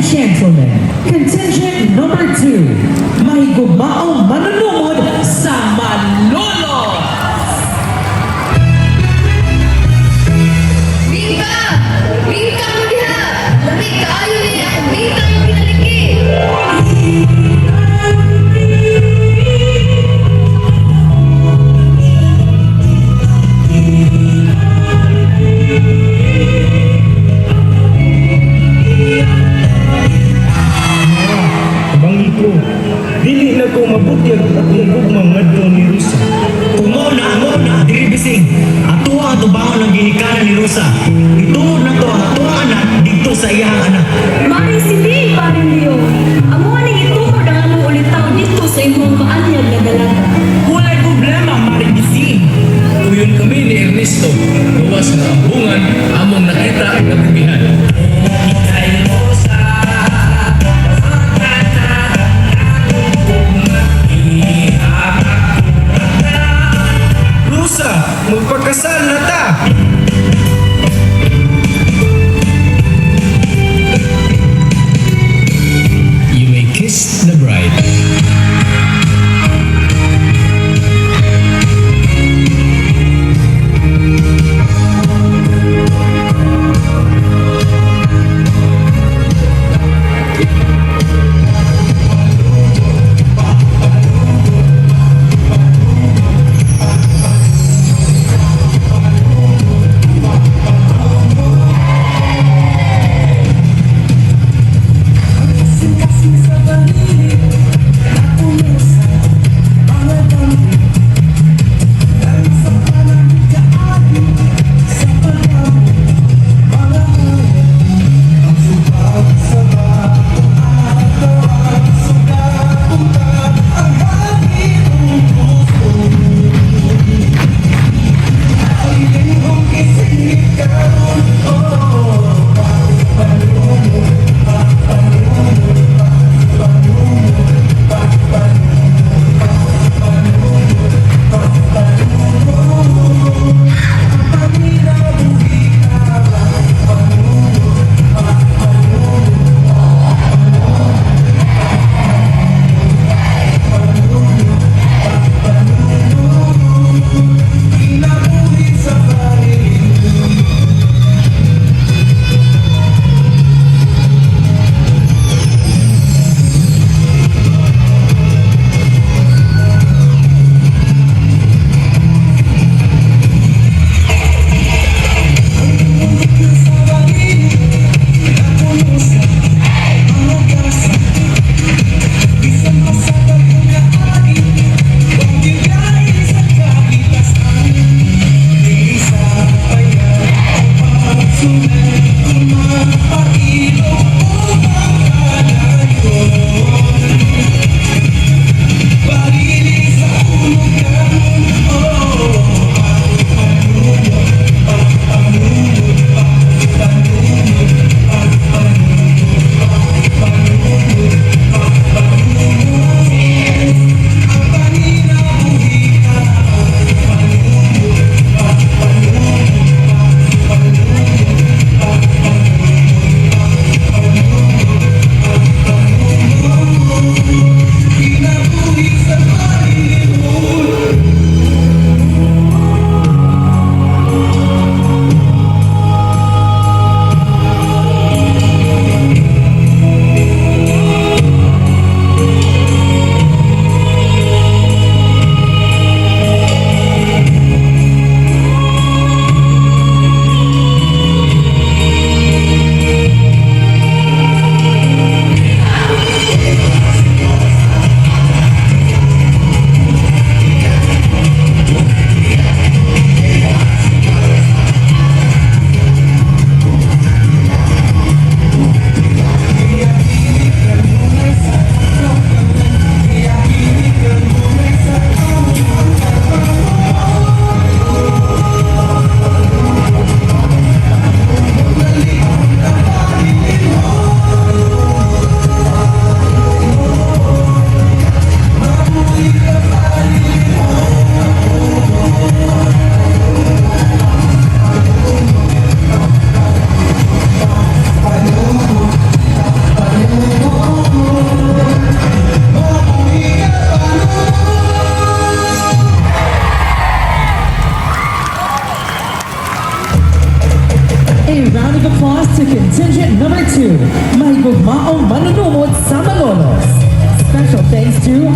Gentlemen, contingent number 2, mahigugmaong manunumod sa Malolos! Bingka! Bingka mo diha! Lami kaayo ni akong bingka nga pinaliki! Bangi ko, dili na ko mabutyag akong gugma ngadto ni Rosa. Kung mao na, diri bising. Ato ang tubangon ang ginikanan ni Rosa. Ituod na to ang atuang anak didto sa iyang anak. Maring sili, paring Leo. Amo ning itukod ang among ulitaw dito sa imong maanyag nga dalaga. Walay problema, Maring Bising. Uyon kami ni Ernesto, gawas nga ambungan among nakita nga bibihan. Round of applause to contingent number 2, Mahigugmaong Manunumod sa Malolos. Special thanks to